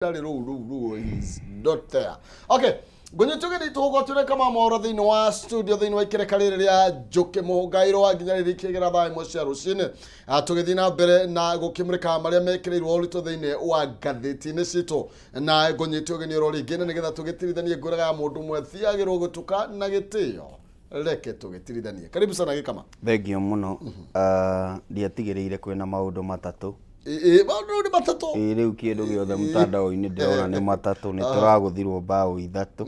Ndarĩ rũu rũu rũu, he's not there. Okay, ngũnyitũ gĩthĩ tũgũtwĩre kama mohoro thĩinĩ wa studio thĩinĩ wa ikereka rĩrĩ rĩa njũkĩ mũhũngairwo wa nginya rĩrĩ ikĩgera thaa 1 cia rũcinĩ. Tũgĩthiĩ na mbere na gũkĩmũrĩka marĩa mekĩrĩirwo ũritũ thĩinĩ wa ngathĩti-inĩ citũ, na ngũnyitũ ũgeni oro rĩngĩ, na nĩgetha tũgĩtirithanie ngũraga ya mũndũ ũmwe thiagĩrwo gũtuka na gĩtĩo. Reke tũgĩtirithanie. Karibu sana, Gĩkama. Thengio mũno. Ah, ndiatigĩrĩire kwĩna maũndũ matatũ. Ĩ, maũndũ nĩ matatũ. Ĩ, rĩu kĩndũ gĩothe mtandao-inĩ ndĩrona nĩ matatũ. Nĩ tũragũthirwo mbaũ 3.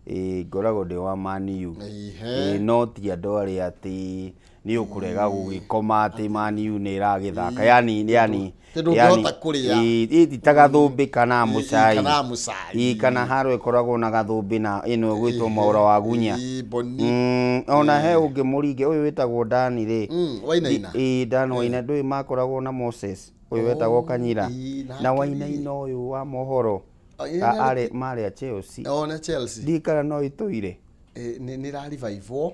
Ĩ, ngoragwo ndĩ wa Man U. Ihe. Ĩ, no ti andũ arĩa atĩ nĩ ũkũrega gũgĩkoma atĩ Man U nĩ ĩragĩthaka, yani yani. Atĩ ndũngĩhota kũrĩa. Ĩ, ti ta gathũmbĩ kana mũcai. Kana mũcai. Ĩ, kana haro ĩkoragwo na gathũmbĩ na ĩno ĩgwĩtwo mwaũra wa gunya. Ĩ, boni. Ona he ũngĩ mũringe ũyũ wĩtagwo Dani rĩ. Wainaina. Ĩ, Dan Waina, ndũĩ makoragwo na Moses ũyũ wetagwo Kanyira. Ĩ, na nake Wainaina ũyũ wa mohoro. Ĩ, Arĩ marĩ a Chelsea. O, na Chelsea. Ndiũĩ kana no ĩtũire. Ĩ, nĩ ĩra revive-wo.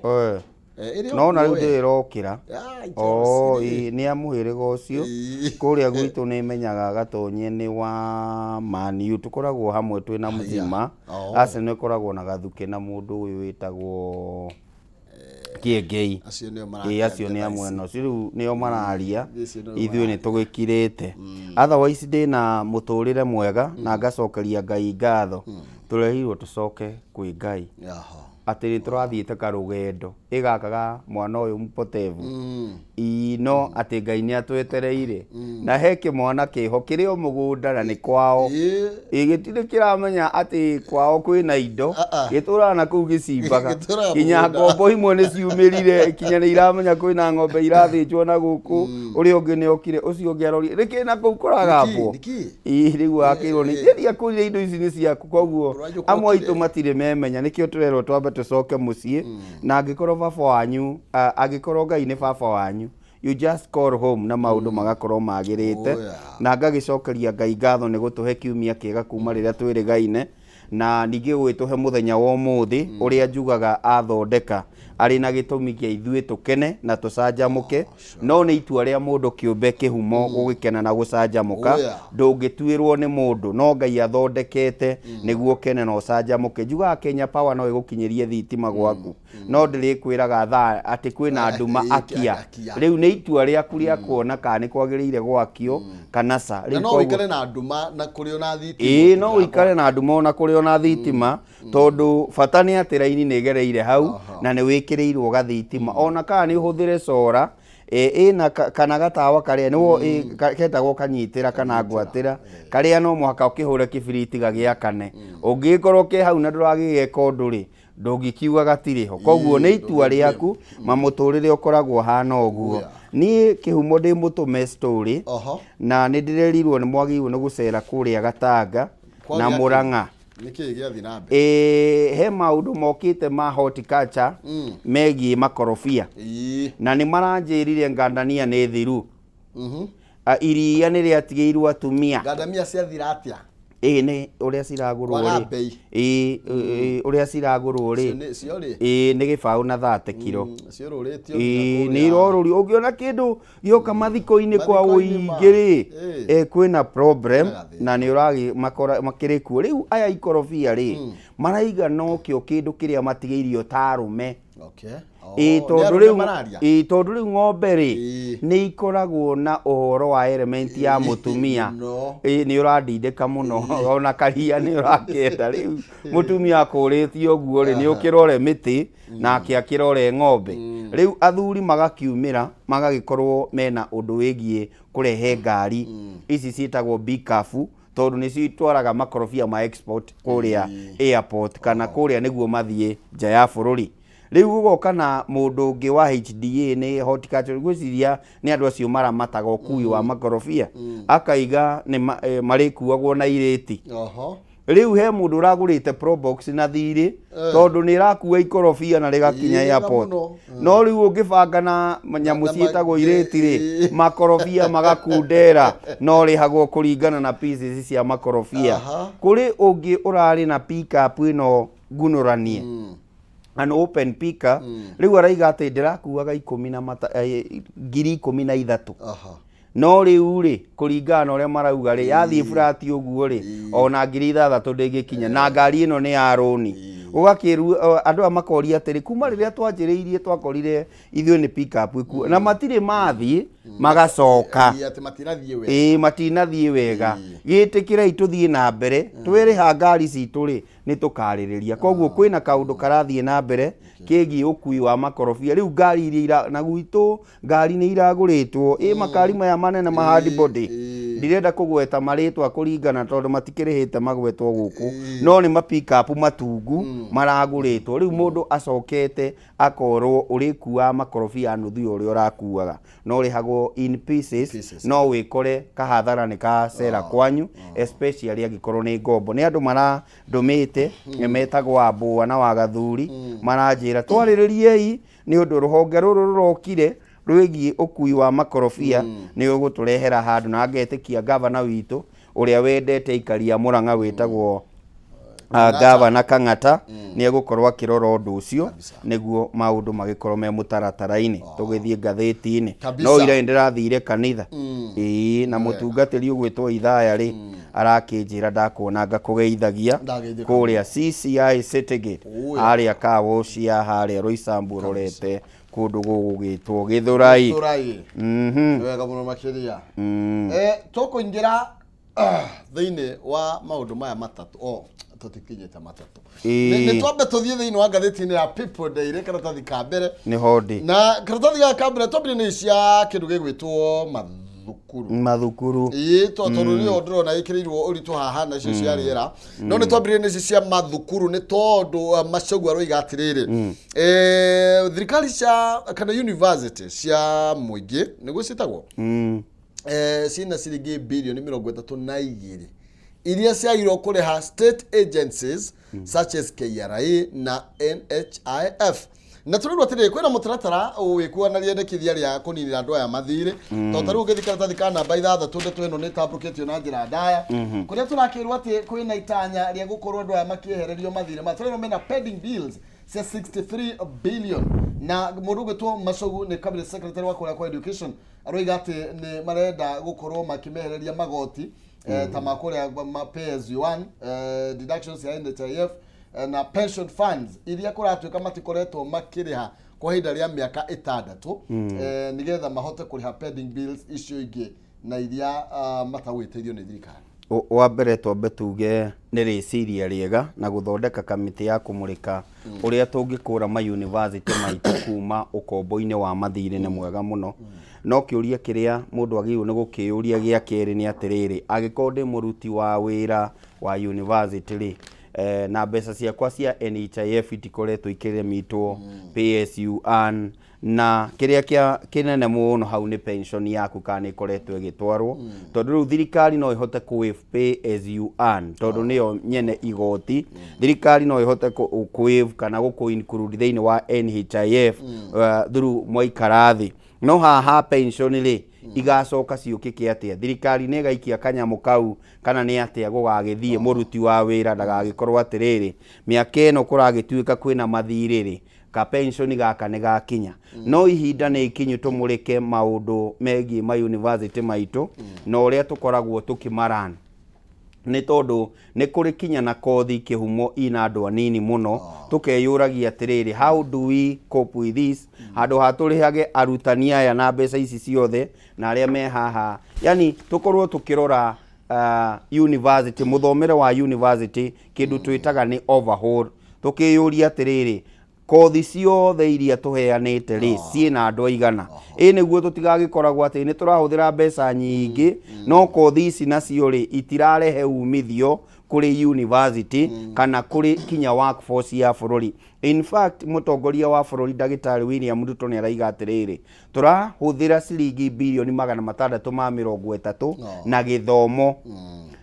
Ĩrĩ No na o rĩu kuo, ĩ. ndĩrĩ ĩrokĩra. Ai, Oh, Chelsea rĩ. ĩ, nĩ a mũhĩrĩga ũcio. Kũrĩa gwitũ nĩ menyaga Gatonye nĩ wa Man U, tũkoragwo hamwe twĩna mũzima. Oh. Arsenal ĩkoragwo na Gathukĩ na mũndũ ũyũ wĩtagwo Kĩengei. Acio nĩo Ĩ, acio nĩ marakĩaria a thaa ici. mwena ũcio, rĩu nĩo mararia. Acio nĩo Ithuĩ nĩ mararia. tũgĩkirĩte. Otherwise ndĩna mũtũrĩre mwega na ngacokeria Ngai ngatho. Tũrehirwo tũcoke kwĩ Ngai. Atĩ nĩ tũrathiĩte karũgendo ĩ gaka ga mwana ũyũ mpotevu. Ii, no atĩ Ngai nĩ atwetereire. Na he kĩmwana kĩho kĩrĩ o mũgũnda na nĩ kwao. Ĩ, gĩtirĩ kĩramenya atĩ kwao kwĩna indo. Ah, ah. Gĩtũraga na kũu gĩcimbaga. Gĩtũraga Nginya mũgũnda. ngombo imwe nĩ ciumĩrire, kinya nĩ iramenya kwĩna ng'ombe irathĩnjwo na gũkũ. Ũrĩa ũngĩ nĩ okire, ũcio ũngĩ arorire nĩkĩ na kũu kũragambwo. Nĩkĩ? Ĩ, rĩu wakĩrwo nĩ njĩria kũrire indo ici nĩ ciaku, koguo Ũrajũka amwe ũkire. aitũ matirĩ memenya, nĩkĩo tũrerwo twambe tũcoke mũciĩ. Na angĩkorwo baba wanyu, angĩkorwo Ngai nĩ baba wanyu, you just call home na maũndũ magakorwo magĩrĩte. Oh, yeah. Na ngagĩcokeria Ngai ngatho nĩ gũtũhe kiumia kĩega kuma rĩrĩa twĩrĩgaine, na ningĩ gũgĩtũhe mũthenya wa ũmũthĩ ũrĩa njugaga athondeka arĩ na gĩtũmi kĩa ithuĩ tũkene na tũcanjamũke. No nĩ itua rĩa mũndũ kĩũmbe kĩhumo gũgĩkena na gũcanjamũka. Oh, yeah. Ndũngĩtuĩrwo nĩ mũndũ, no Ngai athondekete nĩguo ũkene na ũcanjamũke. Njugaga Kenya Power no ĩgũkinyĩrie thitima gwaku, no ndĩrĩkwĩraga thaa atĩ kwĩna nduma, akia. Akia. Rĩu nĩ itua rĩaku rĩa kuona kana nĩ kwagĩrĩire gwakio kana ca. Na Rĩu no koguo ũikare na nduma na kũrĩ ona thitima. Ĩĩ, no ũikare na nduma ona kũrĩ ona thitima, tondũ bata nĩ atĩ raini nĩ ĩgereire hau na nĩ wĩkĩrĩirwo gathitima. Ona kana nĩ ũhũthĩre cora ĩna kana gatawa karĩa nĩwo ketagwo kanyitĩra kana ngwatĩra, karĩa no mũhaka ũkĩhũre kĩbiriti gagĩakane. Ũngĩgĩkorwo ke hau na ndũragĩgeka ũndũ rĩ, ndũngĩkiuga gatirĩ ho. Koguo nĩ itua rĩaku, ma mũtũrĩre ũkoragwo ũhana ũguo. Niĩ kĩhumo ndĩ mũtũme story, na nĩ ndĩrerirwo nĩ mwagĩrĩirwo nĩ gũcera kũrĩa Gatanga na Kwagĩa kĩ? Mũrang'a. Nĩkĩ gĩathiĩ na mbere? Ĩ, he maũndũ mokĩte ma horticulture megiĩ makorobia. Na nĩ maranjĩrire ngandania nĩ thiru. Iria nĩ rĩatigĩirwo atumia. Ngandamia ciathira atĩa? Ĩ, nĩ ũrĩa ciragũrwo Kwaga rĩ. mbei. Ĩ, ĩ, ũrĩa ciragũrwo rĩ. Cio rĩ. Ĩ, nĩ gĩbaũ na 30 kiro. Ciũrũrĩtio Ĩ, nginya nĩ kũrĩa. irorũrio. Ũngĩona kĩndũ gĩoka mathiko-inĩ kwa Mathiko-inĩ ma. ũingĩ rĩ, kwĩna problem Kwĩna gathĩna. na nĩ ũragĩmakora makĩrĩ kuo. Rĩu aya ikorobia rĩ, maraiga nokĩo kĩndũ kĩrĩa matigĩirio ta arũme. Ĩ, Ĩ, tondũ nĩ arũme rĩu mararia? ĩ, tondũ rĩu ng'ombe rĩ, nĩ ikoragwo na ũhoro wa element ya mũtumia. Mũno. Ĩ, nĩ ũrandindĩka mũno ona karia nĩ ũrakĩenda. Rĩu mũtumia akũrĩtie ũguo rĩ, nĩ ũkĩrore mĩtĩ nake akĩrore ng'ombe. Rĩu athuri magakiumĩra magagĩkorwo mena ũndũ wĩgiĩ kũrehe ngari ici ciĩtagwo bikabu, tondũ nĩcio itwaraga makorobia ma export kũrĩa airport kana kũrĩa nĩguo mathiĩ nja ya bũrũri. Rĩu gũgoka na mũndũ ũngĩ wa HDA, nĩ horticulture, ngwĩciria nĩ andũ acio maramataga ũkui wa makorobia, akaiga nĩ marĩkuagwo na irĩti. Rĩu he mũndũ ũragũrĩte Probox na thirĩ, tondũ nĩ ĩrakua ikorobia na rĩgakinya Ĩĩ, wega airport. mũno. No rĩu ũngĩbanga na nyamũ Na ciĩtagwo irĩti rĩ, makorobia magakundera, no rĩhagwo kũringana na pieces cia makorobia. Kũrĩ ũngĩ ũrarĩ na pickup ĩno ngunũranie, an open picker, rĩu araiga atĩ ndĩrakuaga 13. No rĩu rĩ, kũringana na ũrĩa marauga rĩ, yathiĩ flat ũguo rĩ, ona 6,000 ndĩngĩkinya, na ngari ĩno nĩ ya rũni. Ũgakĩrwo, andũ aya makoria atĩrĩ, kuma rĩrĩa twanjĩrĩirie twakorire ithuĩ nĩ pick up ĩkuo, na matirĩ mathiĩ magacoka. Ĩĩ, atĩ matinathiĩ wega. Ĩĩ, matinathiĩ wega. Gĩtĩkĩrei tũthiĩ na mbere, twĩrĩha ngari citũ rĩ, nĩ tũkarĩrĩria. Koguo kwĩna kaũndũ karathiĩ na mbere kĩgiĩ ũkui wa makorobia. Rĩu ngari iria ira, na gwitũ ngari nĩ iragũrĩtwo, ĩ makari maya manene ma hard body. Ndirenda kũgweta marĩtwa kũringana tondũ matikĩrĩhĩte magwetwo gũkũ, no nĩ ma pick up matungu maragũrĩtwo. Rĩu mũndũ acokete akorwo ũrĩkuaga makorobia nuthu ya ũrĩa ũrakuaga, no ũrĩhagwo in pieces, Pieces. no wĩkore kahathara nĩ kacera kwanyu, especially angĩkorwo nĩ ngombo. Nĩ andũ marandũmĩte, metagwo Ambũa na Wagathuri, maranjĩra twarĩrĩriei nĩ ũndũ rũhonge rũrũ rũrokire rwĩgiĩ ũkui wa makorobia nĩ ũgũtũrehera handũ, na ngetĩkia gavana witũ ũrĩa wendete aikari a Murang'a wĩtagwo gavana Kang'ata nĩ egũkorwo akĩrora ũndũ ũcio nĩguo maũndũ magĩkorwo me mũtaratara-inĩ. Tũgĩthiĩ ngathĩti-inĩ, no ira nĩndĩrathire kanitha, ĩĩ, na mũtungatĩri ũgwĩtwo Ithaya rĩ, arakĩnjĩra ndakuona ngakũgeithagia Ndageithĩka. Kũrĩa CCI Citygate, harĩa car wash ya harĩa Roysambu ũrorete kũndũ gũgũgĩtwo Gĩthũrai. Gĩthũrai. Nĩ wega mũno makĩria. Tũkũingĩra thĩinĩ wa maũndũ maya matatũ, o tũtikinyĩte matatũ. Nĩ twambe tũthiĩ thĩinĩ wa ngathĩti-inĩ ya People Daily, karatathi ka mbere. Nĩ hondi. Na karatathi gaka ka mbere twambire nĩ cia kĩndũ gĩgwĩtwo mathukuru. Mathukuru. Ĩĩ, tondũ nĩyo ndĩrona ĩkĩrĩirwo ũritũ haha na icio cia rĩera, no nĩ twambĩrĩrie nĩ ici cia mathukuru nĩ tondũ Machogu aroiga atĩrĩrĩ, thirikari cia kana university cia mũingĩ nĩguo ciĩtagwo, ciĩna ciringi 32 birioni iria ciagirwo kũrĩha state agencies such as KRA na NHIF. Na tũrĩrwo atĩrĩrĩ, kwĩna mũtaratara wĩkuo na rĩendekithia rĩa kũninĩra andũ aya mathirĩ, tondũ ta rĩu ũngĩthiĩ karatathi ka namba 6, ndeto ĩno nĩ ĩtambũrũkĩtio na njĩra ndaya, kũrĩa tũrakĩrwo atĩ kwĩna itanya rĩa gũkorwo andũ aya makĩehererio mathirĩ maya. Tũrerwo mena pending bills cia 63 billion, na mũndũ ũgwĩtwo Machogu nĩ cabinet secretary wa kũrĩa kwa education aroiga atĩ nĩ marenda gũkorwo makĩmehereria magoti ta ma kũrĩa ma pay as you earn, deductions ya NHIF na pension funds iria kũratuĩka matikoretwo makĩrĩha kwa ihinda rĩa mĩaka 6, nĩgetha mahote kũrĩha pending bills icio ingĩ na iria matagwĩtĩirio nĩ thirikari. Wa mbere twambe tuge nĩ rĩciria rĩega na gũthondeka kamĩtĩ ya kũmũrĩka ũrĩa tũngĩkũra ma university maitũ kuma ũkombo-inĩ wa mathirĩ nĩ mwega mũno. No kĩũria kĩrĩa mũndũ agĩrĩirwo nĩ gũkĩyũria gĩa kerĩ nĩ atĩrĩrĩ, angĩkorwo ndĩ mũruti wa wĩra wa university rĩ, na mbeca ciakwa cia NHIF itikoretwo ikĩrĩmitwo pay as you earn, na kĩrĩa kĩa kĩnene mũno hau nĩ pension yaku kana nĩ ĩkoretwo ĩgĩtwarwo, tondũ rĩu thirikari no ĩhote kũ waive pay as you earn tondũ nĩyo nyene igoti. Thirikari no ĩhote kũ waive kana gũkũ include thĩinĩ wa NHIF through mwaikara thĩ. No haha pension rĩ, igacoka ciũkĩke atĩa? Thirikari nĩ ĩgaikia kanyamũ kau kana nĩ atĩa gũgagĩthiĩ? Mũruti wa wĩra ndagagĩkorwo atĩrĩrĩ, mĩaka ĩno kũragĩtuĩka kwĩna mathirĩ rĩ, ka pension gaka nĩ gakinya. No ihinda nĩ ikinyu tũmũrĩke maũndũ megiĩ ma university maitũ na ũrĩa tũkoragwo tũkĩmaran, nĩ tondũ nĩ kũrĩ kinya na kothi kĩhumo ina andũ anini mũno. Tũkeyũragia atĩrĩrĩ, how do we cope with this? Handũ ha tũrĩhage arutani aya na mbeca ici ciothe na arĩa me haha, yani tũkorwo tũkĩrora university, mũthomere wa university, kĩndũ twĩtaga nĩ overhaul. Tũkĩyũria atĩrĩrĩ, kothi ciothe iria tũheanĩte rĩ, ciĩna andũ aigana? Ĩ nĩguo tũtigagĩkoragwo atĩ nĩ tũrahũthĩra mbeca nyingĩ, no kothi ici nacio rĩ, itirarehe umithio kũrĩ university kana kũrĩ kinya workforce ya bũrũri. In fact, mũtongoria wa bũrũri Ndagĩtarĩ William Ruto nĩ araiga atĩrĩrĩ, tũrahũthĩra ciringi 630 birioni na gĩthomo,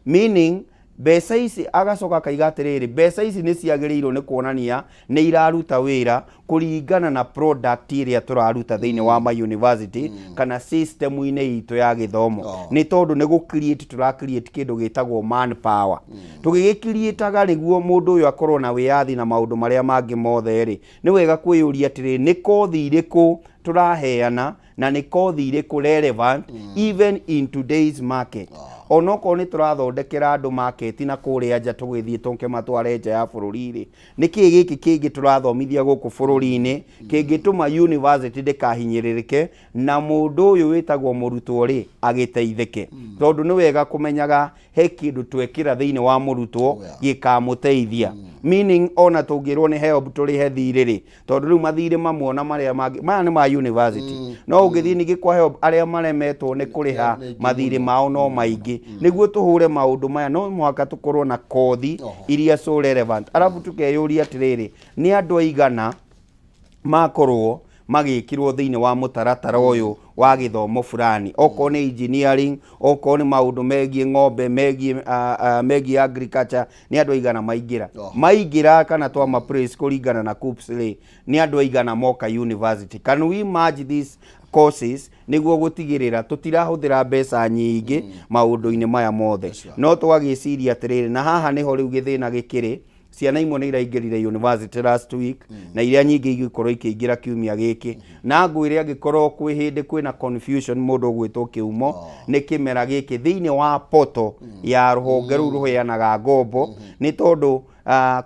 meaning Mbeca ici agacoka akaiga atĩrĩrĩ, mbeca ici nĩ ciagĩrĩirwo nĩ kuonania nĩ iraruta wĩra kũringana na product ĩrĩa tũraruta thĩinĩ wa ma university kana system-inĩ itũ ya gĩthomo. Nĩ tondũ nĩ gũ create tũra create kĩndũ gĩtagwo manpower. Tũgĩgĩ create-aga nĩguo mũndũ ũyũ akorwo na wĩyathi na maũndũ marĩa mangĩ mothe rĩ, nĩ wega kwĩyũria atĩrĩrĩ, nĩ kothi irĩkũ tũraheana na nĩ kothi irĩkũ relevant even in today's market. Onokorwo nĩ tũrathondekera andũ market na kũrĩa nja, tũgĩthiĩ tũkĩmatware nja ya bũrũri rĩ, nĩ kĩĩ gĩkĩ kĩngĩ tũrathomithia gũkũ bũrũri-inĩ kĩngĩtũma university ndĩkahinyĩrĩrĩke na mũndũ ũyũ wĩtagwo mũrutwo rĩ agĩteithĩke? Tondũ nĩ wega kũmenyaga he kĩndũ twekĩra thĩinĩ wa mũrutwo gĩkamũteithia, meaning ona tũngĩrwo nĩ HELB tũrĩhe thirĩ rĩ, tondũ rĩu mathirĩ mamwe ona marĩa mangĩ maya nĩ ma university, no ũngĩthiĩ ningĩ kwa HELB, arĩa maremetwo nĩ kũrĩha Nĩ aingĩ mathirĩ mũno. Mao no maingĩ. Nĩguo tũhũre maũndũ maya, no mũhaka tũkorwo na kothi iria so relevant. Arabu tũkeyũria atĩrĩrĩ, nĩ andũ aigana makorwo magĩkĩrwo thĩinĩ wa mũtaratara ũyũ wa gĩthomo fulani, okorwo nĩ engineering, okorwo nĩ maũndũ megiĩ ng'ombe, megiĩ agriculture, nĩ andũ aigana maingĩra? Maingĩra kana twama place kũringana na KUCCPS rĩ, nĩ andũ aigana moka university? Can we merge these courses nĩguo gũtigĩrĩra tũtirahũthĩra mbeca nyingĩ maũndũ-inĩ maya mothe? No tũgagĩciria atĩrĩrĩ, na haha nĩho rĩu gĩthĩna gĩkĩrĩ. Ciana imwe nĩ iraingĩrire university last week na iria nyingĩ igĩkorwo ikĩingĩra kiumia gĩkĩ, na ngwĩre angĩkorwo kwĩ hĩndĩ kwĩna confusion mũndũ ũgwĩtwo kĩumo nĩ kĩmera gĩkĩ thĩinĩ wa poto ya rũhonge rũu rũheanaga ngombo, nĩ tondũ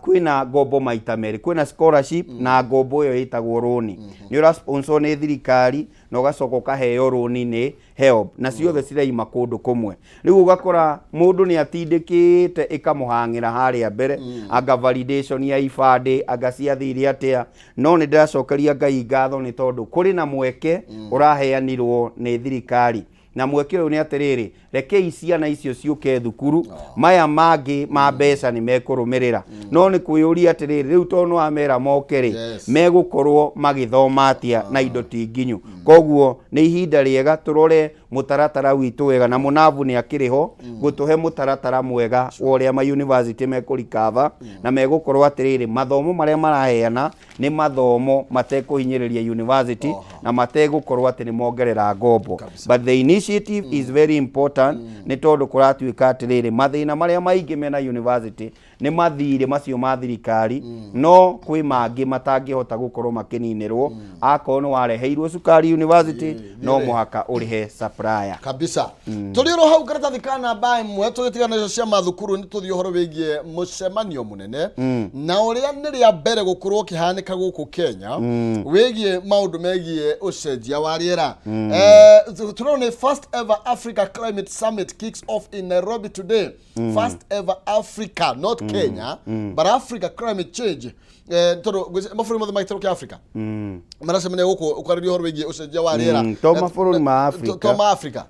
kwĩna ngombo maita merĩ: kwĩna scholarship na ngombo ĩyo ĩtagwo rũni. Nĩ ũra sponsor nĩ thirikari na ũgacoka ũkaheo rũni nĩ HELB, na ciothe ciraima kũndũ kũmwe. Rĩu ũgakora mũndũ nĩ atindĩkĩte ĩkamũhang'ĩra harĩa mbere, anga validation ya ibandĩ, anga ciathire atĩa. No nĩ ndĩracokeria Ngai ngatho nĩ tondũ kũrĩ na mweke ũraheanirwo nĩ thirikari, na mweke ũyũ nĩ atĩrĩrĩ, rekei ciana icio ciũke thukuru, maya mangĩ ma mbeca nĩ mekũrũmĩrĩra. No nĩ kwĩyũria atĩrĩrĩ, rĩu tondũ nĩ wamera moke rĩ, megũkorwo magĩthoma atĩa na indo ti nginyu? Koguo nĩ ihinda rĩega tũrore mũtaratara witũ wega, na mũnabu nĩ akĩrĩ ho gũtũhe mũtaratara mwega wa ũrĩa ma university mekũrikava na megũkorwo atĩrĩrĩ, mathomo marĩa maraheana nĩ mathomo matekũhinyĩrĩria university na mategũkorwo atĩ nĩ mongerera ngombo. But the initiative is very important, nĩ tondũ kũratuĩka atĩrĩrĩ, mathĩna marĩa maingĩ mena university nĩ mathirĩ macio ma thirikari, no kwĩ mangĩ matangĩhota gũkorwo makĩninĩrwo. Akorwo nĩ wareheirwo cukari university, no mũhaka ũrĩhe supplier. Kabisa. Tũrĩ oro hau karatathi ka namba 1, tũgĩtigana icio cia mathukuru, nĩ tũthiĩ ũhoro wĩgiĩ mũcemanio mũnene na ũrĩa nĩ rĩa mbere gũkorwo ũkĩhanĩka gũkũ Kenya wĩgiĩ maũndũ megiĩ ũcenjia wa rĩera. Tũrona nĩ first ever Africa Climate Summit kicks off in Nairobi today. First ever Africa, not Kenya, but Africa climate change, tondũ mabũrũri mothe ma gĩtarũ kĩa Africa maracemania gũkũ kwarĩria ũhoro wĩgiĩ ũcenjia wa rĩera. To mabũrũri ma Africa. To ma Africa.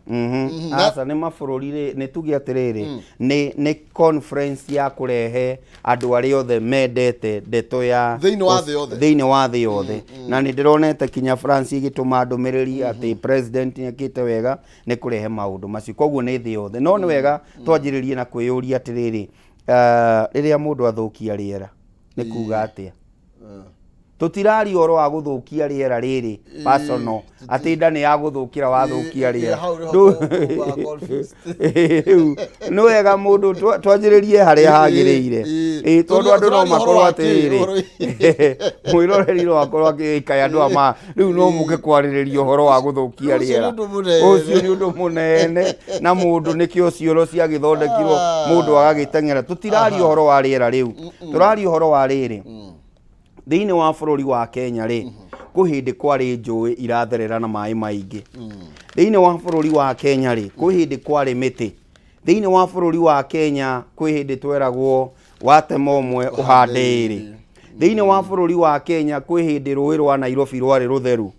Aca, nĩ mabũrũri rĩ, nĩ tuge atĩrĩrĩ, nĩ conference ya kũrehe andũ arĩa othe mendete ndeto ya Thĩinĩ wa thĩ yothe. Thĩinĩ wa thĩ yothe. Na nĩ ndĩronete kinya France ĩgĩtũma ndũmĩrĩri atĩ president nĩ ekĩte wega nĩ kũrehe maũndũ macio. Koguo nĩ thĩ yothe. No nĩ wega twanjĩrĩrie na kwĩyũria atĩrĩrĩ, rĩrĩa mũndũ athũkia rĩera nĩ kuga atĩa? Tũtiraria ũhoro wa gũthũkia rĩera rĩrĩ personal, atĩ nda nĩ ya gũthũkĩra wathũkia rĩera. Hau nĩho tũkuga confused. Rĩu nĩ wega mũndũ twanjĩrĩrie harĩa hagĩrĩire. Ĩ, tondũ andũ no Tũraria ũhoro makorwo wa kĩ? atĩrĩrĩ, mwĩroreri no akorwo akĩikae andũ ama rĩu no mũke kwarĩrĩria ũhoro wa gũthũkia Ũcio nĩ rĩera. ũndũ mũnene. Ũcio nĩ ũndũ mũnene, na mũndũ nĩkĩo cioro ciagĩthondekirwo mũndũ agagĩteng'era. Tũtiraria ũhoro wa rĩera rĩu, tũraria ũhoro wa rĩrĩ: thĩinĩ wa bũrũri wa Kenya rĩ, kwĩ hĩndĩ kwarĩ njũĩ iratherera na maĩ maingĩ. Thĩinĩ wa bũrũri wa Kenya rĩ, kwĩ hĩndĩ kwarĩ mĩtĩ. Thĩinĩ wa bũrũri wa Kenya kwĩ hĩndĩ tweragwo watema ũmwe ũhande ĩrĩ. Thĩinĩ wa bũrũri wa Kenya kwĩ hĩndĩ rũĩ rwa Nairobi rwarĩ rũtheru.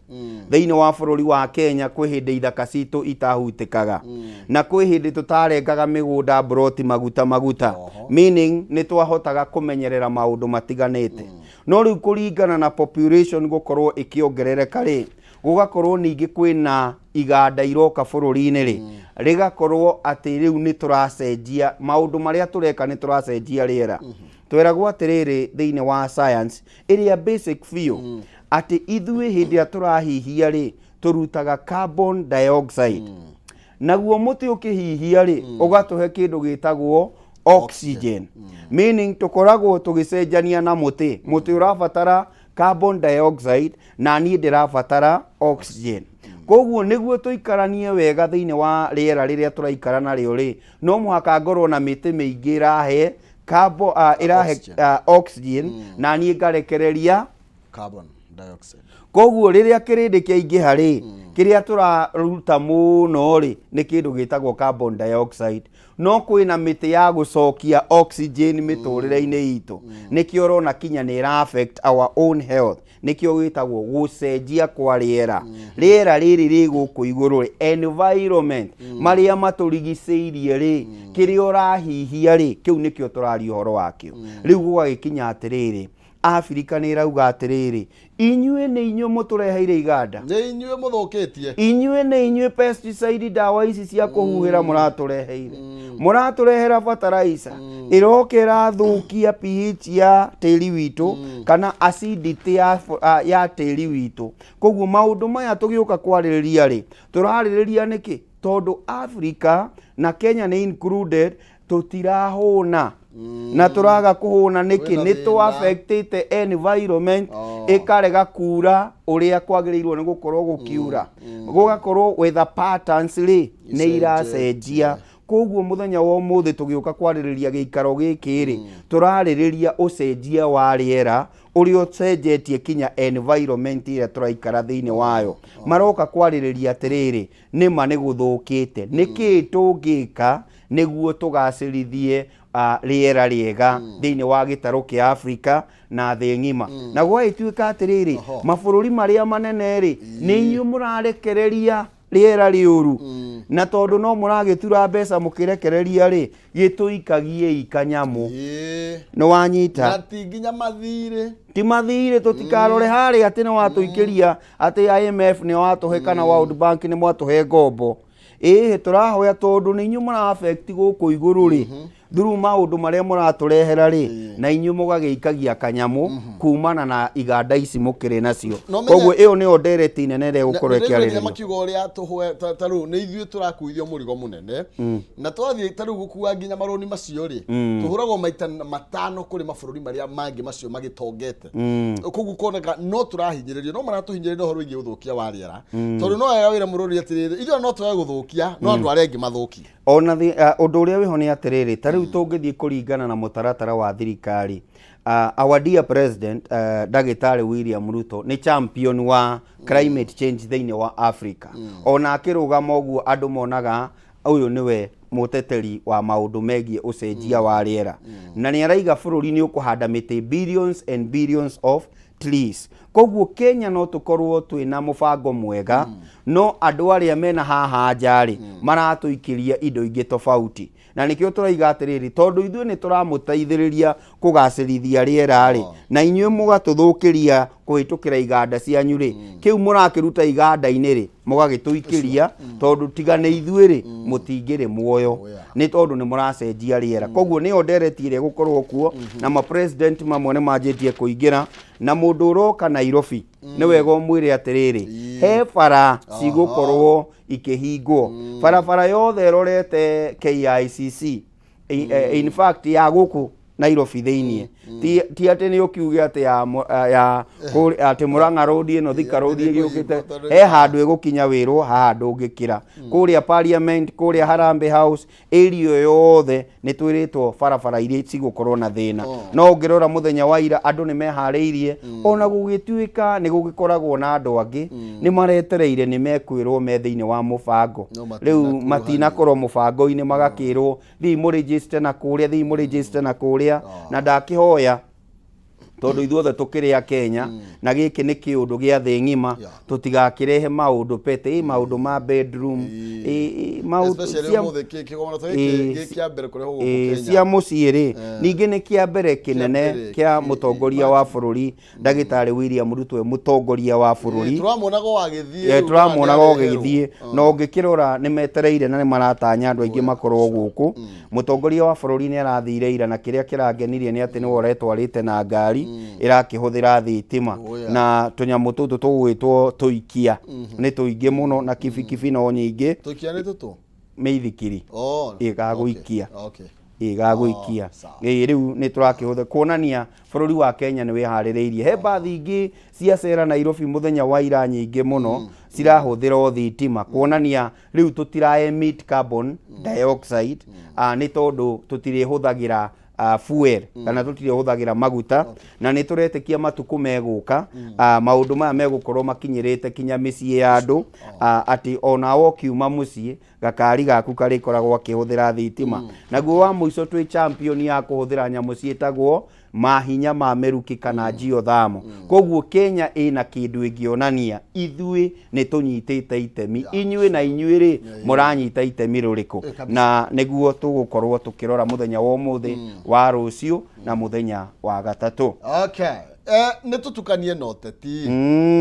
Thĩinĩ wa bũrũri wa Kenya kwĩ hĩndĩ ithaka citũ itahutĩkaga, na kwĩ hĩndĩ tũtarengaga mĩgũnda mburoti maguta maguta, meaning nĩ twahotaga kũmenyerera maũndũ matiganĩte. No rĩu kũringana na population gũkorwo ĩkĩongerereka rĩ, Gũgakorwo ningĩ kwĩna iganda iroka bũrũri-inĩ rĩ, rĩgakorwo atĩ rĩu nĩ tũracenjia maũndũ marĩa tũreka, nĩ tũracenjia rĩera. Tweragwo atĩrĩrĩ thĩinĩ wa science ĩrĩa basic biũ atĩ ithuĩ hĩndĩ ĩrĩa tũrahihia rĩ, tũrutaga carbon dioxide, naguo mũtĩ ũkĩhihia rĩ, ũgatũhe kĩndũ gĩtagwo oxygen, meaning tũkoragwo tũgĩcenjania na mũtĩ. Mũtĩ ũrabatara carbon dioxide na niĩ ndĩrabatara oxygen. Koguo nĩguo tũikaranie wega thĩinĩ wa rĩera rĩrĩa tũraikara narĩo rĩ, no mũhaka ngorwo na mĩtĩ mĩingĩ ĩrahe carbon, ĩrahe oxygen. Oxygen na niĩ ngarekereria carbon dioxide. Koguo rĩrĩa kĩrĩndĩ kĩaingĩha rĩ, kĩrĩa tũraruta mũno rĩ nĩ kĩndũ gĩtagwo carbon dioxide. No kwĩna mĩtĩ ya gũcokia oxygen mĩtũrĩre-inĩ itũ, nĩkĩo ũrona kinya nĩ ĩra affect our own health. Nĩkĩo gĩtagwo gũcenjia kwa rĩera. Rĩera rĩrĩ rĩ gũkũ igũrũ rĩ, environment marĩa matũrigicĩirie rĩ, kĩrĩa ũrahihia rĩ, kĩu nĩkĩo tũraria ũhoro wakĩo. Rĩu gũgagĩkinya atĩrĩrĩ, Afrika nĩ ĩrauga atĩrĩrĩ, inyuĩ nĩ inyuĩ mũtũreheire iganda, nĩ inyuĩ mũthũkĩtie, inyuĩ nĩ inyuĩ pesticide, ndawa ici cia kũhuhĩra mũratũreheire, mũratũrehera fertilizer ĩroka ĩrathũkia pH ya tĩri witũ kana acidity ya tĩri witũ. Koguo maũndũ maya tũgĩũka kwarĩrĩria rĩ, tũrarĩrĩria nĩkĩ? Tondũ Africa na Kenya nĩ included, tũtirahũna na tũraga kũhũna nĩkĩ? Kwĩna Nĩ thĩna. tũ affectĩte environment, ĩkarega kura ũrĩa kwagĩrĩirwo nĩ gũkorwo gũkiura, gũgakorwo weather patterns rĩ nĩ iracenjia. Koguo mũthenya wa ũmũthĩ tũgĩũka kwarĩrĩria gĩikaro gĩkĩ rĩ, tũrarĩrĩria ũcenjia wa rĩera ũrĩa ũcenjetie kinya environment ĩrĩa tũraikara thĩinĩ wayo. Maroka kwarĩrĩria atĩrĩrĩ, nĩma nĩ gũthũkĩte, nĩkĩĩ tũngĩka nĩguo tũgacĩrithie rĩera rĩega thĩinĩ wa gĩtarũ kĩa Afrika na thĩ ng'ima? Na gwagĩtuĩka atĩrĩrĩ, mabũrũri marĩa manene rĩ, nĩ inyuĩ mũrarekereria rĩera rĩũru, na tondũ no mũragĩtura mbeca mũkĩrekereria rĩ, gĩtũikagiei kanyamũ. Nĩ wanyita? Na ti nginya mathirĩ. Ti mathirĩ, tũtikarore harĩa atĩ nĩ watũikĩria atĩ IMF nĩ watũhe kana World Bank nĩ mwatũhe ngombo. Ĩhĩ, tũrahoya tondũ nĩ inyuĩ mũra affect gũkũ igũrũ rĩ, through maũndũ marĩa mũratũrehera rĩ, na inyuĩ mũgagĩikagia kanyamũ kumana na iganda ici mũkĩrĩ nacio. No Koguo ĩyo nĩyo ndereti nene ĩrĩa ĩgũkorwo nginya ĩkĩarĩrĩrio. Makiuga ũrĩa tũhwe ta rĩu nĩ ithuĩ tũrakuithio mũrigo mũnene, na twathiĩ ta rĩu gũkua nginya marũni macio rĩ, tũhũragwo maita 5 kũrĩ mabũrũri marĩa mangĩ macio magĩtongete. Koguo koneka no tũrahinyĩrĩrio, no maratũhinyĩrĩria ũhoro wĩgiĩ ũthũkia wa rĩera, tondũ no wega wĩra mũrũri atĩrĩrĩ, ithuĩ no twage gũthũkia, no andũ arĩa angĩ mathũkie. Ona ũndũ ũrĩa wĩho nĩ atĩrĩrĩ, ta rĩu tũngĩthiĩ kũringana na mũtaratara wa thirikari, our dear president, ndagĩtarĩ William Ruto, nĩ champion wa climate change thĩinĩ wa Africa. Ona akĩrũgama ũguo, andũ monaga ũyũ nĩwe mũteteri wa maũndũ megiĩ ũcenjia wa rĩera, na nĩ araiga bũrũri nĩ ũkũhanda mĩtĩ billions and billions of trees. Koguo Kenya no tũkorwo twĩna mũbango mwega, no andũ arĩa mena haha nja rĩ, maratũikĩria indo ingĩ tofauti, na nĩkĩo tũraiga atĩrĩrĩ, tondũ ithuĩ nĩ tũramũteithĩrĩria kũgacĩrithia rĩera rĩ, na inyuĩ mũgatũthũkĩria kũhĩtũkĩra iganda cianyu rĩ, kĩu mũrakĩruta iganda-inĩ rĩ, mũgagĩtũikĩria, tondũ tiga nĩ ithuĩ rĩ, mũtingĩrĩ muoyo, nĩ tondũ nĩ mũracenjia rĩera. Koguo nĩyo ndereti ĩrĩa ĩgũkorwo kuo, na mapresident mamwe nĩ manjĩtie kũingĩra. Na mũndũ ũroka Nairobi, nĩ wega ũmwĩre atĩrĩrĩ, he bara cigũkorwo ikĩhingwo, barabara yothe ĩrorete KICC. In fact, ya gũkũ Nairobi thĩiniĩ, ti atĩ nĩ ũkiuge atĩ ya atĩ Murang'a Road ĩno, Thika Road ĩgĩũkĩte, he handũ ĩgũkinya wĩrwo haha ndũngĩkĩra, kũrĩa Parliament, kũrĩa Harambee House area yothe nĩ twĩrĩtwo barabara iria cigũkorwo na thĩna. No ũngĩrora mũthenya wa ira, andũ nĩ meharĩirie, ona gũgĩtuĩka nĩ gũgĩkoragwo na andũ angĩ nĩ maretereire nĩ mekwĩrwo me thĩinĩ wa mũbango. No Rĩu matinakuruhanio. Matinakorwo mũbango-inĩ, magakĩrwo thiĩ mũregister na kũrĩa, thiĩ mũregister na kũrĩa. Na ndakĩhoya, tondũ ithuothe tũkĩrĩ a Kenya na gĩkĩ nĩ kĩũndũ gĩa thĩ ng'ima, tũtigakĩrehe maũndũ pete, ĩ maũndũ ma bedroom, ĩ maũndũ especially ũmũthĩ kĩgomano ta gĩkĩ gĩ kĩa mbere kũrehwo gũkũ Kenya. Cia mũciĩ rĩ. Ningĩ nĩ kĩa mbere kĩnene mbere, kĩa mũtongoria wa bũrũri, Ndagĩtarĩ William Ruto e mũtongoria wa bũrũri. Tũramuonaga o agĩthiĩ. Eh, tũramuonaga ũgĩthiĩ na ũngĩkĩrora nĩ metereire na nĩ maratanya andũ aingĩ makorwo gũkũ. Mũtongoria wa bũrũri nĩ arathire ira, na kĩrĩa kĩrangenirie nĩ atĩ nĩwe ũretwarĩte na ngari ĩrakĩhũthĩra thitima. Na tũnyamũ tũtũ tũgwĩtwo tũikia nĩ tũingĩ mũno, na kibikibi no nyingĩ. Tũikia nĩ tũtũ? Mĩithikiri. Oh, Ĩgagũikia. Okay. Ĩgagũikia. Oh, sawa. Ĩĩ, rĩu nĩ tũrakĩhũthĩra kuonania bũrũri wa Kenya nĩ wĩharĩrĩirie. He mbathi ingĩ cia cera Nairobi mũthenya wa ira nyingĩ mũno cirahũthĩra o thitima, kuonania rĩu tũtira emit carbon dioxide, nĩ tondũ tũtirĩhũthagĩra fuel kana tũtirĩhũthagĩra maguta. Na nĩ tũretĩkia matukũ megũka, maũndũ maya megũkorwo makinyĩrĩte kinya mĩciĩ ya andũ, atĩ onawe ũkiuma mũciĩ gakari gaku karĩkoragwo akĩhũthĩra thitima. Naguo wa mũico, twĩ champion ya kũhũthĩra nyamũ ciĩtagwo mahinya ma mĩrukĩ kana geothermal. Koguo Kenya ĩna kĩndũ ĩngĩonania ithuĩ nĩ tũnyitĩte itemi. Inyuĩ na inyuĩ rĩ, mũranyita itemi rũrĩkũ? Na nĩguo tũgũkorwo tũkĩrora mũthenya wa ũmũthĩ, wa rũciũ na mũthenya wa gatatũ. Okay. Nĩ tũtukanie na ũteti,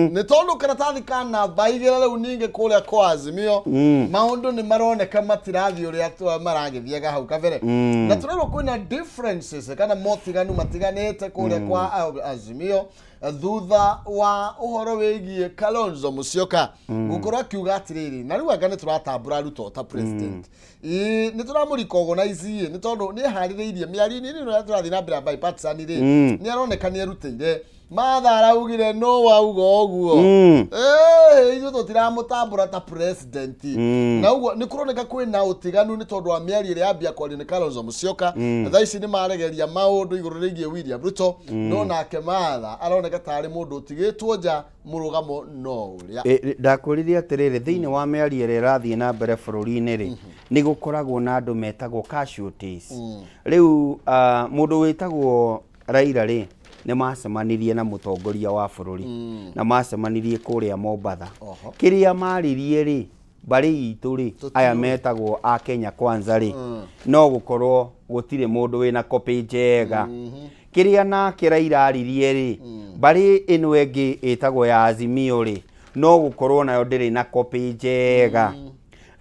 nĩ tondũ karatathi ka namba 2 rĩu ningĩ kũrĩa kwa Azimio maũndũ nĩ maroneka matirathiĩ ũrĩa maragĩthiaga hau kabere, na tũrerwo kwĩna differences kana motiganu matiganĩte kũrĩa kwa Azimio thutha wa ũhoro wĩgiĩ Kalonzo Musyoka gũkorwo akiuga atĩrĩrĩ, na rĩu anga nĩ tũratambũra Ruto ta president. Ĩĩ, nĩ tũramũrecognize nĩ tondũ nĩ eharĩrĩirie mĩario-inĩ ĩno ĩrĩa tũrathiĩ na mbere ya bipartisan rĩ, nĩ aroneka nĩ erutĩire. Martha araugire no wauga ũguo. Ithuĩ tũtiramũtambũra ta president. Na ũguo nĩ kũroneka kwĩna ũtiganu nĩ tondũ wa mĩario ĩrĩa yambia kwario nĩ Kalonzo Musyoka. Thaa ici nĩ maregeria maũndũ igũrũ rĩgiĩ William Ruto, no nake Martha aroneka tarĩ mũndũ ũtigĩtwo nja, mũrũgamo no ũrĩa. Ndakwĩrire atĩrĩrĩ, thĩinĩ wa mĩario ĩrĩa ĩrathiĩ na mbere bũrũri-inĩ rĩ, nĩ gũkoragwo na andũ metagwo casualties. Rĩu mũndũ wĩtagwo Raila rĩ, nĩ macemanirie na mũtongoria wa bũrũri na macemanirie kũrĩa Mombatha. Kĩrĩa maririe rĩ, mbarĩ itũ rĩ, aya metagwo a Kenya Kwanza rĩ, no gũkorwo gũtirĩ mũndũ wĩna copy njega. Kĩrĩa nake Raila aririe rĩ, mbarĩ ĩno ĩngĩ ĩtagwo ya Azimio rĩ, no gũkorwo nayo ndĩrĩ na copy njega.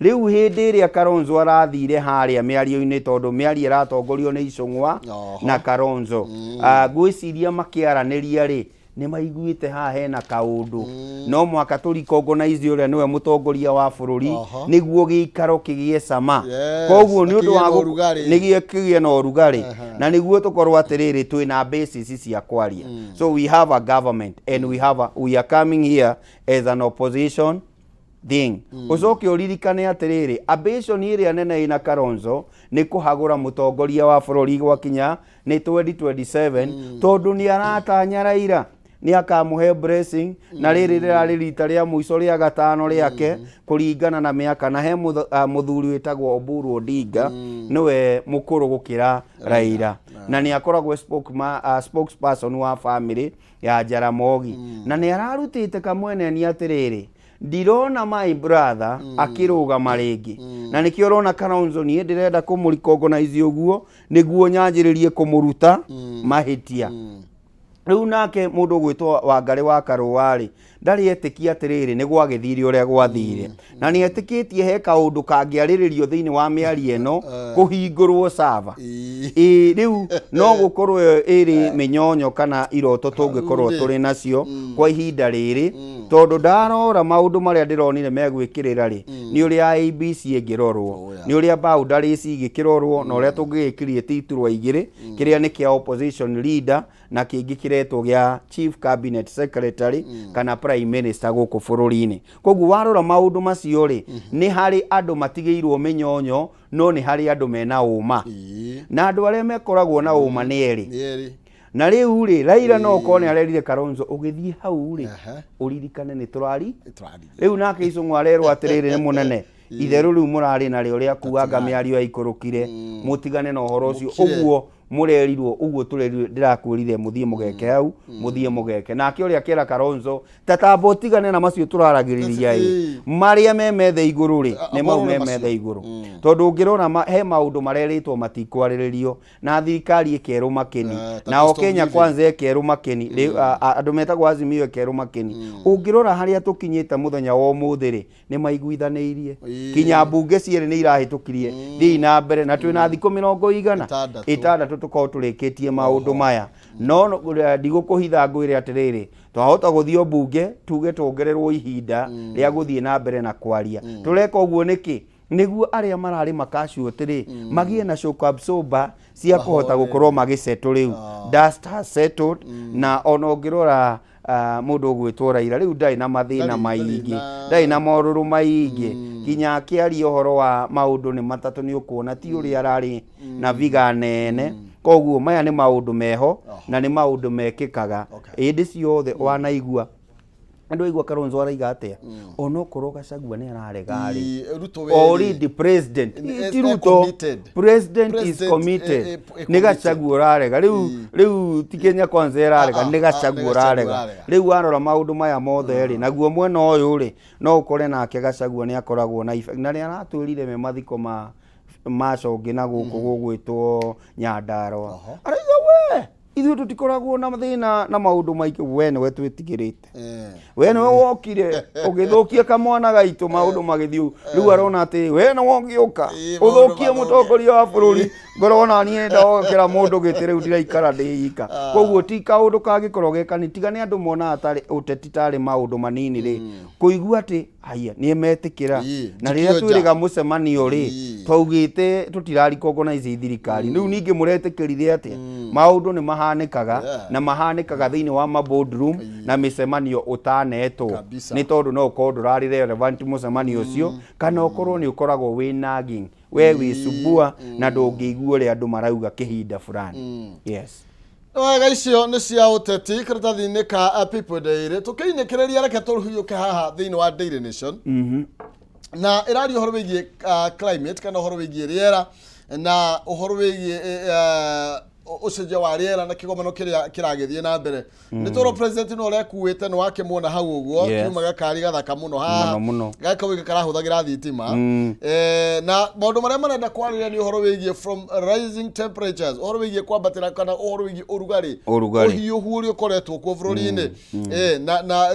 Rĩu hĩndĩ ĩrĩa Kalonzo arathire harĩa mĩario-inĩ, tondũ mĩario ĩratongorio nĩ Icũng'wa na Kalonzo, ngwĩciria makĩaranĩria rĩ, nĩ maiguĩte haha hena kaũndũ, no mũhaka tũrecognize ũrĩa nĩwe mũtongoria wa bũrũri nĩguo gĩikaro kĩgĩe cama. Koguo nĩ ũndũ na wa kĩgĩe na ũrugarĩ. Nĩguo kĩgĩe na ũrugarĩ na nĩguo tũkorwo atĩrĩrĩ twĩna basis cia kwaria. So we have a government and we are coming here as an opposition thing. Ũcoke ũririkane atĩrĩrĩ, ambition ĩrĩa nene ĩna Kalonzo nĩ kũhagũra mũtongoria wa bũrũri gwakinya nĩ 2027, tondũ nĩ aratanya Raila nĩ akamũhe blessing, na rĩrĩ rĩrarĩ rita rĩa mũico rĩa gatano rĩake kũringana na mĩaka. Na he mũthuri wĩtagwo Oburu Odinga, nĩwe mũkũrũ gũkĩra Raila, na nĩ akoragwo spokesperson wa family ya Jaramogi, na nĩ ararutĩte kamweneni atĩrĩrĩ, ndirona my brother akĩrũgama rĩngĩ. Na nĩkĩo ũrona Kalonzo niĩ ndĩrenda kũmũrecognize ũguo nĩguo nyanjĩrĩrie kũmũruta mahĩtia. Rĩu nake mũndũ ũgwĩtwo Wangarĩ wa Karũa rĩ, ndarĩ etĩkia atĩrĩrĩ nĩ gwagĩthire ũrĩa gwathire, na nĩ etĩkĩtie he kaũndũ kangĩarĩrĩrio thĩinĩ wa mĩario ĩno kũhingũrwo sava. Ĩĩ, rĩu no gũkorwo ĩyo ĩrĩ mĩnyonyo kana iroto tũngĩkorwo tũrĩ nacio kwa ihinda rĩrĩ, tondũ ndarora maũndũ marĩa ndĩronire megwĩkĩrĩra rĩ, nĩ ũrĩa IEBC ĩngĩrorwo, nĩ ũrĩa boundaries igĩkĩrorwo, na ũrĩa tũngĩgĩcreate iturwa igĩrĩ, kĩrĩa nĩ kĩa opposition leader na kĩngĩ kĩretwo gĩa chief cabinet secretary kana prime minister gũkũ bũrũri-inĩ. Koguo warora maũndũ macio rĩ, nĩ harĩ andũ matigĩirwo mĩnyonyo, no nĩ harĩ andũ mena ũma, na andũ arĩa mekoragwo na ũma nĩ erĩ. Nĩ erĩ. Na rĩu rĩ, Raila no ũkorwo nĩ arerire Kalonzo, ũgĩthiĩ hau rĩ, ũririkane nĩ tũrari. Tũraririe. Rĩu nake Icũng'wa arerwo atĩrĩrĩ, nĩ mũnene itherũ rĩu mũrarĩ narĩo rĩa kuanga mĩario yaikũrũkire, mũtigane na ũhoro ũcio. Mũkire. Ũguo. Mũrerirwo ũguo tũrerirwo, ndĩrakwĩrire mũthiĩ mũgeke hau, mũthiĩ mũgeke nake ũrĩa kera Kalonzo tatamba ũtigane na macio tũraragĩrĩria ĩ marĩa me metha igũrũ rĩ, nĩ mau me aborore metha macio. Igũrũ, tondũ ũngĩrora he maũndũ marerĩtwo matikwarĩrĩrio na thirikari ĩkerwo makeni. Ta Nao cost of Kenya living. Kwanza ĩkerwo makeni. Rĩu, andũ metagwo Azimio ĩkerwo makeni. Ũngĩrora harĩa tũkinyĩte mũthenya wa ũmũthĩ rĩ, nĩ maiguithanĩirie. Kinya mbunge cierĩ nĩ irahĩtũkirie thiĩ na mbere, na twĩna thikũ mĩrongo igana 6. 6 tũkorwo tũrĩkĩtie maũndũ maya. No ndigũkũhitha ngwĩre atĩrĩrĩ, twahota gũthiĩ o mbunge tuge tuongererwo ihinda rĩa gũthiĩ na mbere na kwaria. Tũreka ũguo nĩkĩ? Nĩguo arĩa mararĩma casualty rĩ, magĩe na shock absorber cia kũhota gũkorwo magĩsettle. Rĩu dust has settled, na ona ũngĩrora mũndũ ũgwĩtwo Raila rĩu ndarĩ na mathĩna Ndarĩ maingĩ, ndarĩ na morũrũ maingĩ. Kinya akĩaria ũhoro wa maũndũ nĩ matatũ, nĩ ũkuona ti ũrĩa ararĩ na viga nene. Koguo maya nĩ maũndũ meho na nĩ maũndũ mekĩkaga hĩndĩ ciothe. Wanaigua andũ aigua Kalonzo araiga atĩa, onokorwo Gachagua nĩ ararega rĩ, Ruto werĩ. Already president ti Ruto committed. President is President, committed. Committed. Nĩ Gachagua ũrarega rĩu. Rĩu ti Kenya Kwanza ĩrarega, Ah, ah, nĩ ah, Gachagua nĩ Gachagua ũrarega. ũrarega. Rĩu warora maũndũ maya mothe rĩ, naguo mwena ũyũ rĩ, no ũkore nake Gachagua nĩ akoragwo na effect. Na nĩ aratwĩrire me mathiko ma macongĩ na gũkũ gũgwĩtwo Nyandarua, araiga we ithuĩ tũtikoragwo na thĩna na maũndũ maingĩ, we nĩwe twĩtigĩrĩte, we nĩwe wokire ũgĩthũkia kamwana gaitũ, maũndũ magĩthiĩ ũguo. Rĩu arona atĩ we nĩwe ũngĩũka Ĩ, maũndũ ũthũkie mathũke. Mũtongoria wa bũrũri. Ngorwo ona niĩ ndokĩra mũndũ gĩtĩ rĩu ndiraikara ndĩ ika. Koguo ti kaũndũ kangĩkorwo gekani tiga nĩ andũ monaga tarĩ ũteti tarĩ maũndũ manini rĩ, kũigua atĩ haya nĩ metĩkĩra. Na rĩrĩa njikio nja. Twĩrĩga mũcemanio rĩ, twaugĩte tũtira recognize thirikari. Rĩu ningĩ mũretĩkĩrire atĩa? Maũndũ nĩ mahanĩkaga, na mahanĩkaga thĩinĩ wa ma boardroom na mĩcemanio ũtanetwo. Nĩ tondũ no ũkorwo ndũrarĩ relevant mũcemanio ũcio, kana ũkorwo nĩ ũkoragwo wĩ nagging, we wĩ subua na ndũngĩigua ũrĩa andũ marauga kĩhinda fulani. Yes. Wega, icio nĩ cia ũteti karatathi-inĩ ka People Daily. Tũkĩinĩkĩrĩria, reke tũhiũke haha thĩinĩ wa Daily Nation, na ĩraria ũhoro wĩgiĩ climate kana ũhoro wĩgiĩ rĩera na ũhoro wĩgiĩ ũcenjia wa rĩera na kĩgomano kĩrĩa kĩragĩthiĩ na mbere. Nĩ tũrwo president no ũrekuĩte nĩ wakĩmuona hau ũguo. Kiuma gakari gathaka mũno haha. Mũno, mũno. Gaka wĩga karahũthagĩra thitima. Na maũndũ marĩa marenda kwarĩria nĩ ũhoro wĩgiĩ from rising temperatures, ũhoro wĩgiĩ kwambatĩra kana ũhoro wĩgiĩ ũrugarĩ, Ũrugarĩ. Ũhiũhu ũrĩa ũkoretwo kuo bũrũri-inĩ, na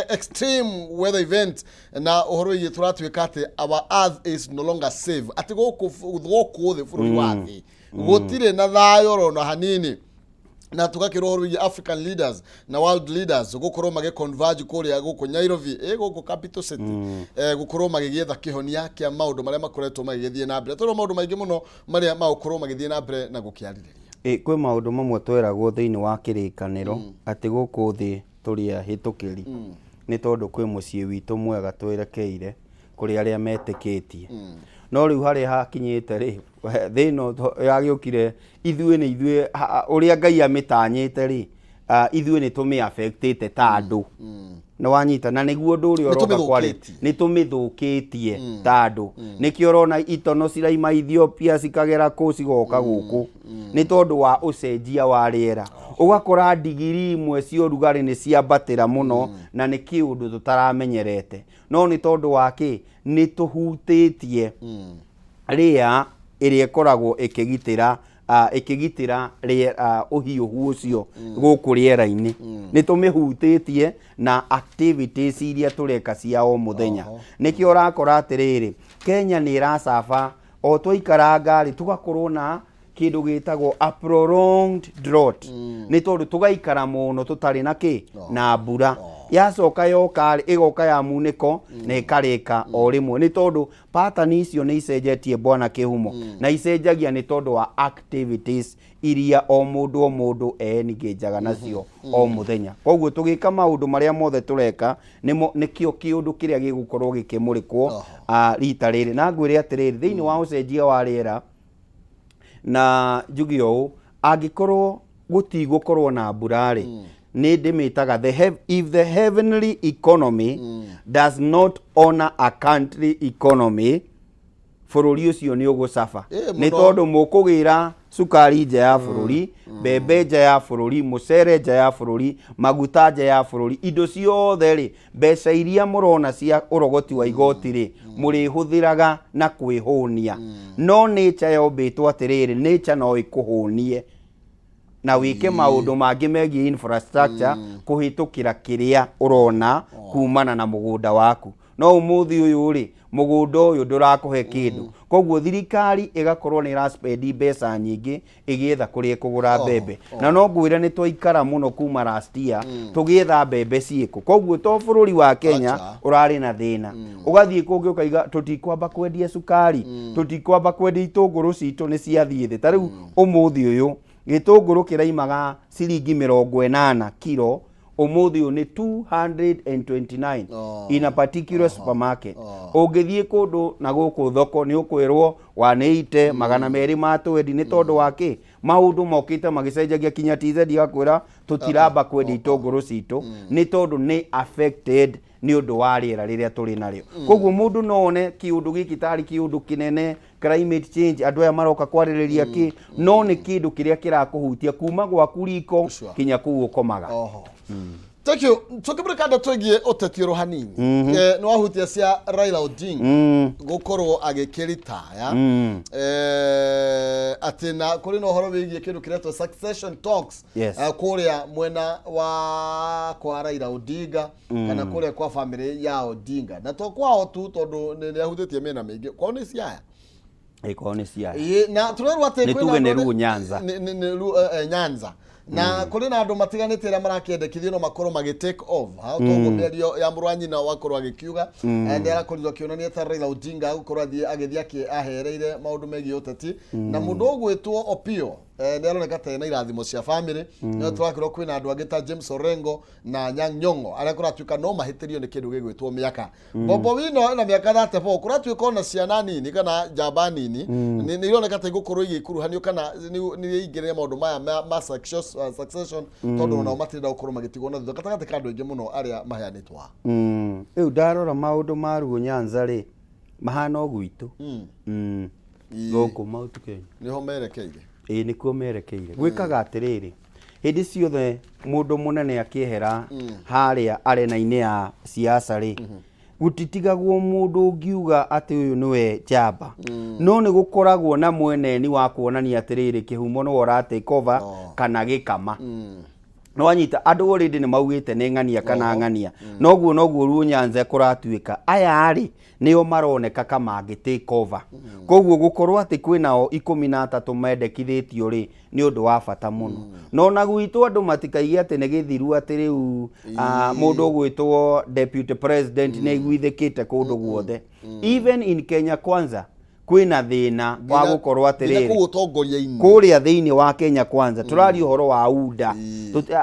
extreme weather event, na ũhoro wĩgiĩ tũratuĩka atĩ our earth is no longer safe, atĩ gũkũ thĩ, bũrũri wa thĩ, gũtirĩ na thayũ oro hanini. Na tũgakĩrwo ũhoro wĩgiĩ African leaders na world leaders gũkorwo magĩ converge kũrĩa gũkũ Nairobi, gũkũ capital city, gũkorwo magĩgĩetha kĩhonia kĩa maũndũ marĩa makoretwo magĩgĩthiĩ na mbere. Tũrĩ maũndũ maingĩ mũno marĩa magũkorwo magĩthiĩ na mbere na gũkĩarĩrĩria. Kwĩ maũndũ mamwe tweragwo thĩinĩ wa kĩrĩkanĩro atĩ gũkũ thĩ tũrĩ ahĩtũkĩri, nĩ tondũ kwĩ mũciĩ witũ mwega twerekeire kũrĩ arĩa metĩkĩtie. No rĩu harĩa hakinyĩte rĩ, thĩ ĩno yagĩũkire ithuĩ nĩ ithuĩ ũrĩa Ngai amĩtanyĩte rĩ, ithuĩ nĩ tũmĩ affectĩte ta andũ. Nĩ wanyita? Na nĩguo ũndũ ũrĩa Nĩ ũroka kwarĩ tũmĩthũkĩtie. Nĩ tũmĩthũkĩtie ta andũ. Nĩkĩo ũrona itono ciraima Ethiopia cikagera kũ cigoka gũkũ, nĩ tondũ wa ũcenjia wa rĩera. Ũgakora ndigiri imwe cia ũrugarĩ nĩ ciambatĩra mũno, na nĩ kĩũndũ tũtaramenyerete, no nĩ tondũ wa kĩ? Nĩ tũhutĩtie rĩa ĩrĩa ĩkoragwo ĩkĩgitĩra ũhiũhu ũcio gũkũ rĩera-inĩ. Nĩ tũmĩhutĩtie na activities iria tũreka cia o mũthenya. Nĩkĩo ũrakora atĩrĩrĩ, Kenya nĩ ĩracaba o twaikaranga rĩ, tũgakorwo na kĩndũ gĩtagwo a prolonged drought, nĩ tondũ tũgaikara mũno tũtarĩ na kĩ na mbura. Yacoka yoka rĩ, ĩgoka ya munĩko na ĩkarĩka o rĩmwe, nĩ tondũ pattern icio nĩ icenjetie, bwana Kĩhumo, na icenjagia nĩ tondũ wa activities iria o mũndũ o mũndũ eningĩnjaga nacio o mũthenya. Koguo tũgĩka maũndũ marĩa mothe tũreka, nĩmo nĩkĩo kĩũndũ kĩrĩa gĩgũkorwo gĩkĩmũrĩkwo rita rĩrĩ. Na ngwĩre atĩrĩrĩ, thĩinĩ wa ũcenjia wa rĩera, na njuge ũũ, angĩkorwo gũtigũkorwo na mbura rĩ, nĩ ndĩmĩtaga if the heavenly economy does not honor a country economy, bũrũri ũcio nĩ ũgũcaba. Ĩ, Nĩ mũno. tondũ mũkũgĩra Cukari nja ya bũrũri, mbembe nja ya bũrũri, mũcere nja ya bũrũri, maguta nja ya bũrũri, indo ciothe rĩ, mbeca iria mũrona cia ũrogoti wa igoti rĩ, mũrĩhũthĩraga na kwĩhũnia. No nature yombĩtwo atĩrĩrĩ, nature no ĩkũhũnie na wĩke maũndũ mangĩ megiĩ infrastructure kũhĩtũkĩra kĩrĩa ũrona kumana na mũgũnda waku. No ũmũthĩ ũyũ rĩ, mũgũnda ũyũ ndũrakũhe kĩndũ. Koguo thirikari ĩgakorwo nĩ ĩraspendi mbeca nyingĩ ĩgĩetha kũrĩa ĩkũgũra mbembe. Na no ngwĩre nĩ twaikara mũno kuma last year tũgĩetha mbembe ciĩkũ. Koguo to bũrũri wa Kenya Acha. ũrarĩ na thĩna. Ũgathiĩ kũngĩ ũkaiga tũtikwamba kwendia cukari, tũtikwamba kwendia itũngũrũ citũ nĩ ciathiĩ thĩ. Ta rĩu ũmũthĩ ũyũ gĩtũngũrũ kĩraimaga ciringi 80 kiro, ũmũthĩ ũyũ nĩ 229 in a particular supermarket. Ũngĩthiĩ kũndũ na gũkũ thoko nĩ ũkwĩrwo 180, 220. Nĩ tondũ wa kĩ? Maũndũ mokĩte magĩcenjagia, kinya TZ gakwĩra tũtiramba kwendia itũngũrũ citũ nĩ tondũ nĩ affected nĩ ũndũ wa rĩera rĩrĩa tũrĩ narĩo. Koguo mũndũ no one kĩũndũ gĩkĩ tarĩ kĩũndũ kĩnene, climate change, andũ aya maroka kwarĩrĩria kĩ, no nĩ kĩndũ kĩrĩa kĩrakũhutia kuma gwaku riko kinya kũu ũkomaga. Oho. Thank you. Tukimurika ndeto ĩgiĩ ũteti oro hanini. Nĩ wahutia cia Raila Odinga gũkorwo agĩkĩritaya, atĩ na kũrĩ na ũhoro wĩgiĩ kĩndũ kĩretwo succession talks kũrĩa mwena wa kwa Raila Odinga kana kũrĩa kwa family ya Odinga, na to kwao tu, tondũ nĩ ahutĩtie mĩena mĩingĩ. Kwao nĩ Siaya. Ĩkorwo nĩ Siaya. Ĩĩ, na tũrerwo atĩ Nĩ kwĩna tuge nĩ andũ arĩa- Luo Nyanza. Nĩ Luo Nyanza, na kũrĩ na andũ matiganĩte arĩa marakĩendekithio no makorwo magĩ take over. Ha, toguo mĩario ya mũrũ wa nyina wakorwo agĩkiuga, nĩ arakorirwo akĩonania ta Raila Odinga gũkorwo athiĩ agĩthiĩ ahereire maũndũ megiĩ ũteti, na mũndũ ũgwĩtwo Opio nĩ aroneka ta ena irathimo cia family. No tũrakĩrwo kwĩna andũ angĩ ta James Orengo na Anyang' Nyong'o arĩa kũratuĩka no mahĩtĩrio nĩ kĩndũ gĩgwĩtwo mĩaka. Bobo Wino ena mĩaka 34. Kũratuĩka ona ciana nini kana njamba nini nĩ ironeka ta igũkorwo igĩkuruhanio kana nĩ ingĩrĩre maũndũ maya ma succession, tondũ onao matirenda gũkorwo magĩtigwo na thutha gatagatĩ ka andũ aingĩ mũno arĩa maheanĩtwo haha. Rĩu ndarora maũndũ ma Luo Nyanza rĩ, mahana o gwitũ gũkũ Mount Kenya. Nĩho merekeire. Ĩĩ, nĩkuo merekeire. Gwĩkaga atĩrĩrĩ, hĩndĩ ciothe mũndũ mũnene akĩehera harĩa arena-inĩ ya siasa rĩ, gũtitigagwo mũndũ ũngiuga atĩ ũyũ nĩwe njamba, no nĩ gũkoragwo na mweneni wa kuonania atĩrĩrĩ, kĩhumo nĩwe ũra take over kana gĩkama. Nĩwanyita, andũ already nĩ maugĩte nĩ ng'ania kana ng'ania. Noguo noguo Luo Nyanza kũratuĩka aya rĩ, nĩo maroneka ka mangĩ take over. Koguo gũkorwo atĩ kwĩnao 13 mendekithĩtio rĩ, nĩ ũndũ wa bata mũno. No na gwitũ andũ matikaige atĩ nĩ gĩthiru, atĩ rĩu mũndũ ũgwĩtwo deputy president nĩ aiguithĩkĩte kũndũ guothe. Even in Kenya Kwanza kwĩna thĩna wa gũkorwo nginya atĩrĩrĩ, kũu ũtongoria-inĩ. Kũrĩa thĩinĩ wa Kenya Kwanza tũraria ũhoro wa UDA.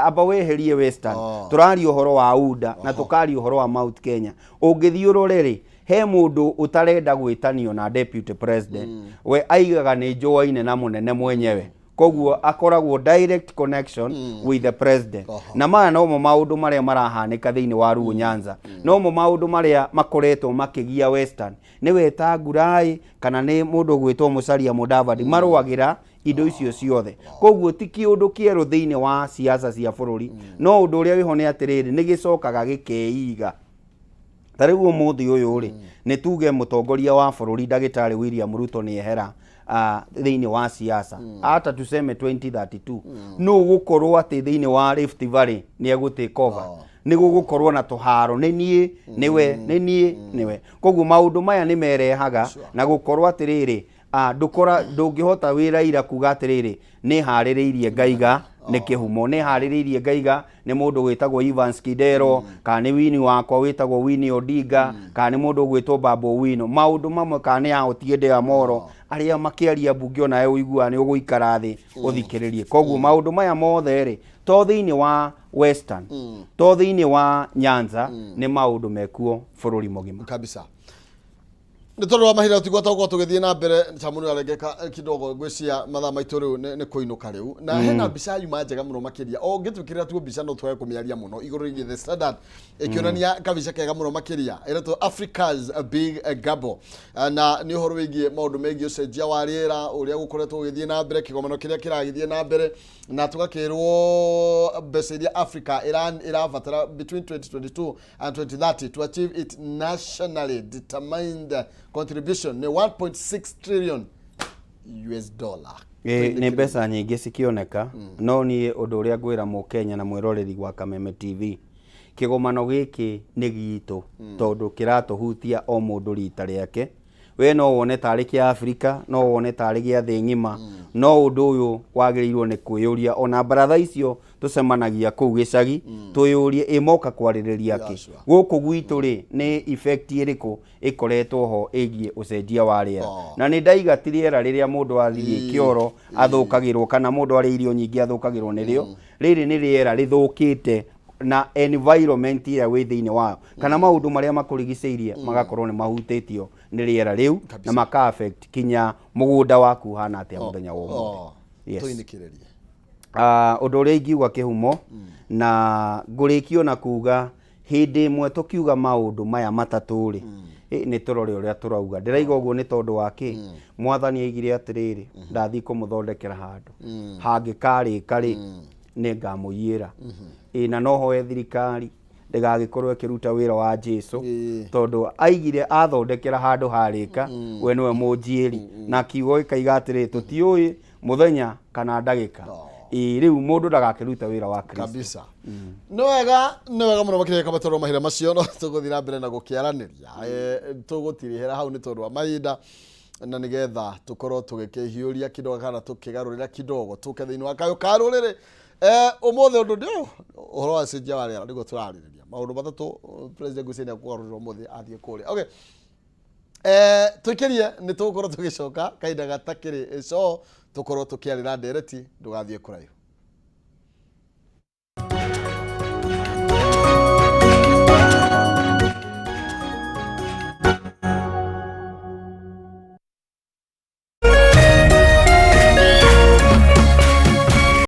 Amba weherie Western. Tũraria ũhoro wa UDA na tũkaria ũhoro wa Mount Kenya. Ũngĩthiĩ ũrore rĩ, he mũndũ ũtarenda gwĩtanio na deputy president. We aigaga nĩ njũaine na mũnene mwenyewe, koguo akoragwo direct connection with the president. Na maya nomo maũndũ marĩa marahanĩka thĩinĩ wa Luo Nyanza, nomo maũndũ marĩa makoretwo makĩgia Western, nĩ Wetangula kana nĩ mũndũ ũgwĩtwo Musalia Mudavadi, marũagĩra indo icio ciothe. Koguo ti kĩũndũ kĩerũ thĩinĩ wa siasa cia bũrũri, no ũndũ ũrĩa wĩho nĩ atĩrĩrĩ, nĩ gĩcokaga gĩkeiga. Ta rĩu ũmũthĩ ũyũ rĩ, nĩ tuge mũtongoria wa bũrũri ndagĩtarĩ William Ruto nĩ ehera thĩinĩ wa siasa, hata tuseme 2032, nũ gũkorwo atĩ thĩinĩ wa Rift Valley nĩ egũ take over? Nĩ gũgũkorwo na tũharo, nĩ niĩ nĩwe, nĩ niĩ nĩwe. Koguo maũndũ maya nĩ merehaga na gũkorwo atĩrĩrĩ, ndũkora ndũngĩhota wĩ Raila kuga atĩrĩrĩ, nĩ harĩrĩirie ngaiga nĩ kĩhumo, nĩ harĩrĩirie ngaiga nĩ mũndũ wĩtagwo Evans Kidero, kana nĩ wini wakwa wĩtagwo Winnie Odinga, kana nĩ mũndũ ũgwĩtwo Babu Owino, maũndũ mamwe, kana nĩ Otiende Amollo, arĩa makĩaria mbunge onawe ũiguaga nĩ ũgũikara thĩ ũthikĩrĩrie. Koguo maũndũ maya mothe rĩ, to thĩinĩ wa Western, to thĩinĩ wa Nyanza, nĩ maũndũ mekuo bũrũri mũgima. Kabisa. Nĩ tondũ wa mahinda tũtigwata gũkorwo tũgĩthiĩ na mbere Chamũ arengeka kidogo, ngwĩcia mathaa maitũ rĩu nĩ kũinũka rĩu, na hena mbica yuma njega mũno makĩria. O ũngĩtwĩkĩrĩra tuo mbica no twage kũmĩaria mũno igũrũ rĩgiĩ The Standard ĩkĩonania kabica kega mũno makĩria ĩretwo Africa's Big Gamble. Na nĩ ũhoro wĩgiĩ maũndũ megiĩ ũcenjia wa rĩera ũrĩa gũkoretwo ũgĩthiĩ na mbere, kĩgomano kĩrĩa kĩragĩthiĩ na mbere, na tũgakĩrwo mbeca iria Africa ĩrabatara between 2022 and 2030 to achieve its nationally determined contribution nĩ 1.6 trillion US dollar. Ĩ, nĩ mbeca nyingĩ cikĩoneka, no niĩ ũndũ ũrĩa ngwĩra mũkenya na mwĩroreri wa Kameme TV, kĩgomano gĩkĩ nĩ gitũ tondũ kĩratũhutia o mũndũ rita rĩake. We no wone tarĩ kĩa Afrika, no wone tarĩ gĩa thĩ ng'ima, no ũndũ ũyũ wagĩrĩirwo nĩ kwĩyũria ona baratha icio tũcemanagia kũu gĩcagi, twĩyũrie ĩ moka kwarĩrĩria kĩ gũkũ gwitũ rĩ, nĩ effect ĩrĩkũ ĩkoretwo ho ĩgiĩ ũcenjia wa rĩera. Na nĩ ndaiga ti rĩera rĩrĩa mũndũ athiĩ kĩoro athũkagĩrwo kana mũndũ arĩa irio nyingĩ athũkagĩrwo nĩrĩo. Rĩrĩ nĩ rĩera rĩthũkĩte na environment ĩrĩa wĩ thĩinĩ wayo kana maũndũ marĩa makũrigicĩirie magakorwo nĩ mahutĩtio nĩ rĩera rĩu na maka affect kinya mũgũnda waku ũhana atĩa mũthenya wa ũmũthĩ. Yes. Tũinĩkĩrĩrie. Ũndũ ũrĩa ingiuga kĩhumo na ngũrĩkio na kuga hĩndĩ ĩmwe tũkiuga maũndũ maya matatũ rĩ, nĩ tũrore ũrĩa tũrauga. Ndĩraiga ũguo nĩ tondũ wa kĩ? Mwathani aigire atĩrĩrĩ, ndathiĩ kũmũthondekera handũ hangĩkarĩka rĩ, nĩ ngamũiyĩra. Ĩ na no hoe thirikari ndĩgagĩkorwo ĩkĩruta wĩra wa Jesu, tondũ aigire athondekera handũ harĩka, we nĩwe mũnjiĩri, na kiugo gĩkaiga atĩrĩ, tũtiũĩ mũthenya kana ndagĩka. Ĩ rĩu mũndũ ndagakĩruta wĩra wa Kristo. Kabisa, nĩ wega, nĩ wega mũno makĩria kama tondũ mahinda macio no tũgũthiĩ na mbere na gũkĩaranĩria. Tũgũtirihĩra hau nĩ tondũ wa mahinda na nĩgetha tũkorwo tũgĩkĩhiũria kidogo kana tũkĩgarũrĩra kidogo tũke thĩinĩ wa kayũ ka rũrĩrĩ. Ũmũthĩ ũndũ ndĩ ũhoro wa cenjia wa rĩera nĩguo tũrarĩrĩria maũndũ matatũ. President Guseni akũgarũrĩra ũmũthĩ athiĩ kũrĩa. Okay. Tũikĩrie nĩ tũgũkorwo tũgĩcoka kahinda gatakĩrĩ co tũkorwo tũkĩarĩra ndereti. Ndũgathiĩ kũraihu.